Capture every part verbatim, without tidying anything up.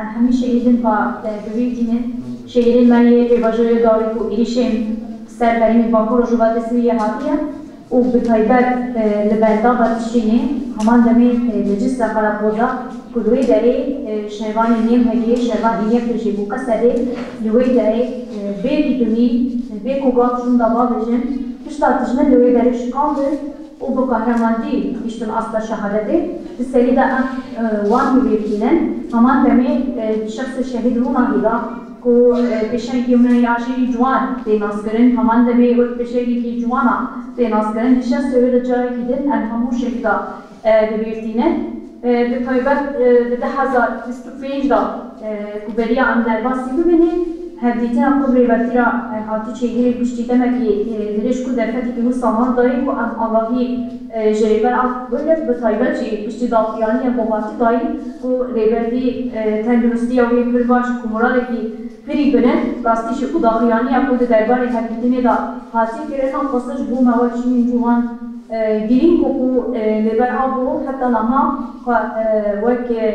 Em hemî şehîdin ka, e, bi wî tînin. Şehîdên me yê pêvajoyê dawî ku êrîşên ser herêmê Bakur Rojhilatê Sûriyê hatiye û bi taybet, e, li Bendava dişînin, heman demê, e, li Cisre Qereqoza ku li wê derê, e, şervanê Nêmhegê, şervan Êniyepê jî bû Qesedê, li wê derê, e, bê didimî, e, bê ku gav ji min da bavêjin, pişta tijmin li wê derê şikandin û bi qehremandî gihîştin asta şehadetê. Di serî de em, e, wan bibîrtînin. Heman demê, e, di şexsê şehîd Rûnahî de ku, e, pêşengekî me ya jinî ciwan tê naskirin, heman demê wek pêşengekî ciwana tê naskirin, di şexsê wê de carekî din em hemû şehîda, e, bibîrtînin. E, bi taybet, e, di du hezar bîst û pênc de, e, ku beriya em derbasî bibînin, hevdîtina ku bi rêbertî re, e, hatî çêkirin, piştî demekî, e, dirêj ku derfetekî wisa hat dayî ku em avahî, e, ji Rêber Apo bigirin, bi taybet jî piştî daxuyaniya ku hatî dayî ku rêbertî, e, tenduristiya wî pir baş, ku morarekî pirî bilind, rastî jî ku daxuyaniya ku di derbarê hevdîtinê de hatî kirin, xwestin ji bo me wek jinên ciwan, e, girîng û ku, e, Rêber Apo heta niha xwe, e, wek, e,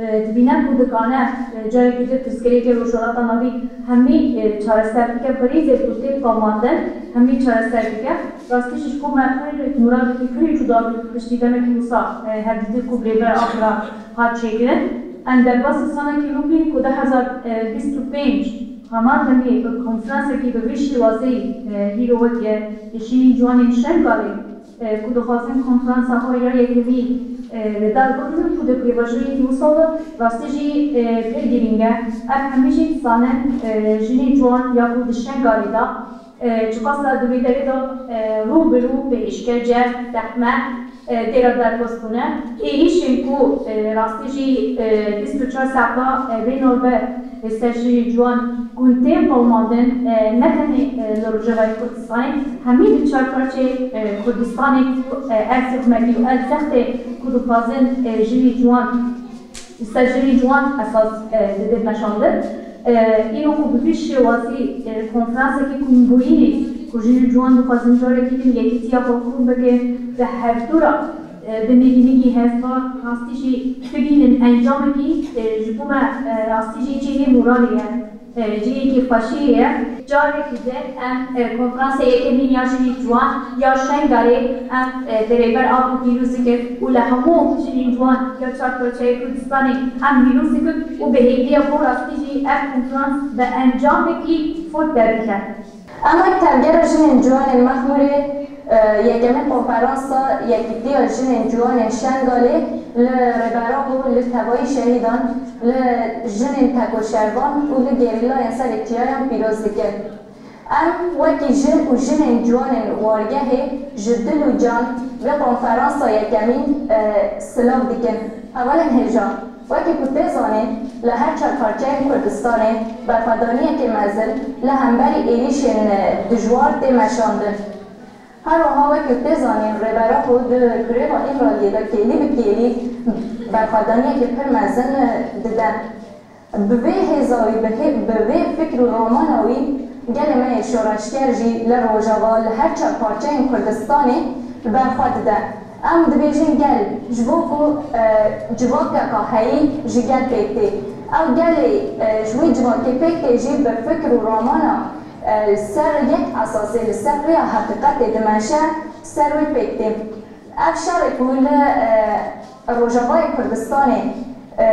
e, dibîne ku dikane, e, carekî din pirsgirêkê Rojhilata Navîn hemî, e, çareser bike, krîzê ku tê qewimandin hemî çareser bike. Rastî jî ji bo me pir morarekî pir cuda bû piştî demekî wisa, e, hevdîtin ku bi Rêber Apo re hat çêkirin. Em derbasî salekî nû bîn ku du hezar bîst û pênc heman demê bi konferansekî bi vî şêwazeyî, e, hîro wek, e, Jinên Ciwanên Şengalê, e, ku dixwazin konferansa xwe ya yekemîn, e, li dar bixin û ku di pêvajoyekî wisa de rastî jî, e, pir girîng e. Ev hemî jî dizanin, e, jinên ciwan ya ku di Şengalê de, e, çiqasa di wê derê de, e, rû bi rû bi îşkence, zehmet, e, tê re derbas bûne. Êrîşên ku, e, rastî jî, e, bîst û çar saeta, e, bê navber li ser jinên ciwan ku tên qewimandin, e, ne tenê, e, li Rojavayê Kurdistanê, hemî di çar parçeyê, e, Kurdistanê ku, e, erzê xwe me dî û ev zextê ku dixwazin, e, jinê ciwan, li ser jinê ciwan esas, e, didin meşandin. E, îro ku bi vî şêwazî, e, konferansekî ku hûn bûyînê ku jinên ciwan dixwazin carekî din yekîtiya xwe kûr bikin, bi hevdû re, e, bi nêrînekî hevpar rastî jî bigihînin encamekî, e, ji bo me, e, rastî jî cihê moralê ye, e, cihekî xweşiyê ye. Carekî din em, e, konferansê yekemîn ya jinên ciwan ya Şengalê em, e, bi Rêber Apo pîroz dikin û li hemû jinên ciwan ya çar parçeyê Kurdistanê em pîroz dikin û bi hêviya ku rastî jî ev konferans bi encamekî xurt derbixe. Em wek Tevgera Jinên Ciwanên Mexmûrê, e, yekemîn konferansa Yekîtiya Jinên Ciwanên Şengalê li Rêber Apo, li tevayî şehîdan, li jinên tekoşervan û li gerîlayên serê çiyayan pîroz dikin. Em wekî jin û jinên ciwanên wargehê ji dil û can vê konferansa yekemîn, e, silav dikin. Hevalên hêja, wekî ku tê zanîn, li her çar parçeyên Kurdistanê berxwedaniyekê mezin li hemberî êrîşên, e, dijwar tê meşandin. Her wiha wekî tê zanîn, Rêber Apo di greva Îmraliyê de kêlî bi kêlî berxwedaniyekê pir mezin, e, dide. Bi vê hêza wî, bi hê-, bi vê fikr û ramana wî gelê me yê şoreşger jî li Rojava, li her çar parçeyên Kurdistanê li ber xwe dide. Em dibêjin gel, ji bo ku, e, civakeka heyî ji gel pêk tê. Ew gelê, e, ji wî civakê pêk tê jî bi fikr û ramana, e, li ser yek esasê, li ser rêya heqîqetê dimeşe, ser wê pêk tê. Ev şerê ku li, e, Rojavayê Kurdistanê, e,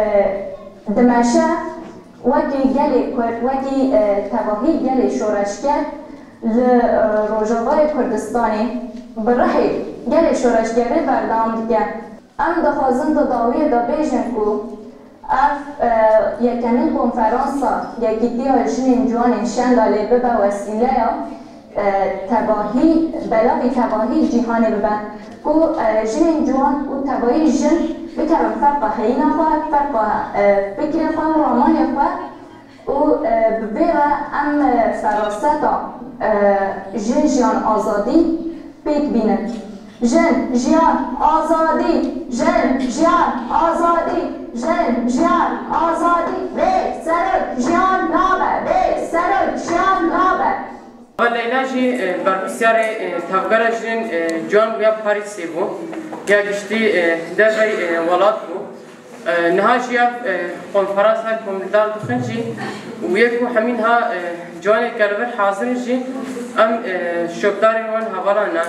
dimeşe, wekî gelê Kurd, wekî, e, tevahî gelê şoreşger li, e, Rojavayê Kurdistanê bi rihê gelê şoreşgerê berdewam dike. Em dixwazin di dawiyê de bêjin ku ev, e, yekemîn konferansa Yekîtiya Jinên Ciwanên Şengalê bibe wesîleya, e, tevahî, belavî tevahî cîhanê bibe. Ku, e, jinên ciwan û tevayî jin bikevin ferqa heyîna xwe, ferqa, e, fikrê xwe û ramanê xwe û, e, bi vê re em, e, feraseta, e, jin, jiyan, azadî pêk bînin. Jin, jiyan, azadî! Jin, jiyan, azadî! Jin, jiyan, azadî! Bê serok jiyan nabe! Bê serok jiyan nabe! Leyla jî, e, berpirsyarê, e, Tevgera Jinên, e, Ciwan bû ya Parîsê bû, ya giştî, e, dervey, e, welat bû. E, niha jî ev, e, konferansa ku em li dar dixin jî û yê ku hemî niha, e, ciwanê ke li vir hazir in jî em, e, şopdarên wan hevalan ne.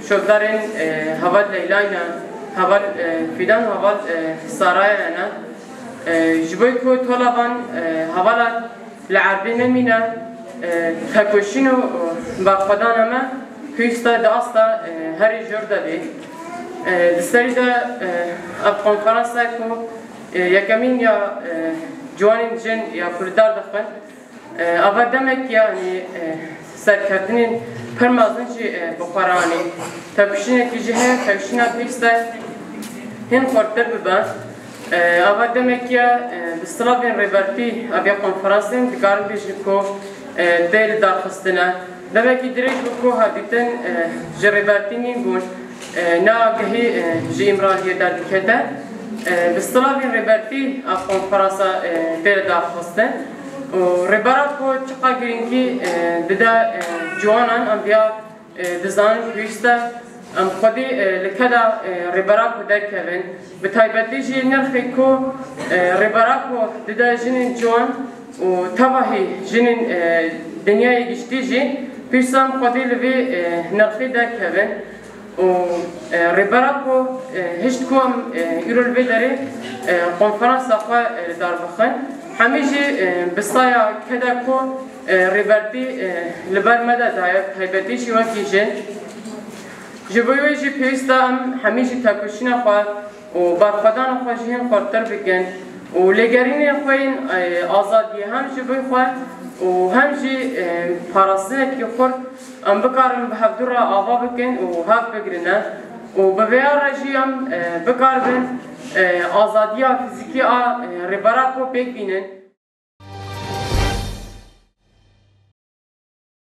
Şopdarên, e, heval Leylay ne, heval, e, Fîdan û heval, e, Saraya ne. E, ji bo ku tola van, e, hevalan li erdê nemîne, e, tekoşîn û, û berxwedana me pêwîst e di asta, e, herî jor de bê. E, di serî de, e, ev konferansa ku, e, yekemîn ya, e, ciwanên jin ya ku li dar dixin, e, ava demek yanî, e, serkeftinên pir mezin jî, e, bi xwe re anî. Tekoşînekî jî heye, tekoşîna pêwîst e hîn xurtir bibe. E, ava demekî ye, e, bi silavên rêbertî ev ya konferansê em dikarin bêjin ku, e, tê li darxistine. Demekî dirêj bû ku hevdîtin, e, ji rêbertî nîn bûn, e, ne agahî, e, ji Îmraliyê derdikete. E, bi silavên rêbertî ev konferansa, e, tê li darxistin. Û rêbera ku çiqa girîngî, e, dide, e, ciwanan em viya e, dizanin pêwîst e em xwedî, e, li keda, e, rêbera ku derkevin, bi taybetî jî nirxê ku, e, rêbera ku dide jinên ciwan û tevahî jinên, e, dinyayê giştî jî pêwîst e em xwedî li vê, e, nirxê derkevin û, e, rêbera ku, e, hişt ku em, e, îro li vê derê, e, konferansa xwe, e, li dar bixin. Hemî jî, e, bi saya keda ku, e, rêbertî, e, li ber me de daye, taybetî jî wekî jin. Ji bo wê jî pêwîst e em hemî jî tekoşîna xwe û berxwedana xwe jî hîn xurtir bikin û lêgerînên xwe yên, e, azadiyê hem ji bo xwe û hem jî, e, parastinekî xurt em bikarin bi hevdû re ava bikin û hev bigrine û bi vêya re jî em, e, bikaribin, e, azadiya fîzîkî a, e, rêbera ku pêk bînin.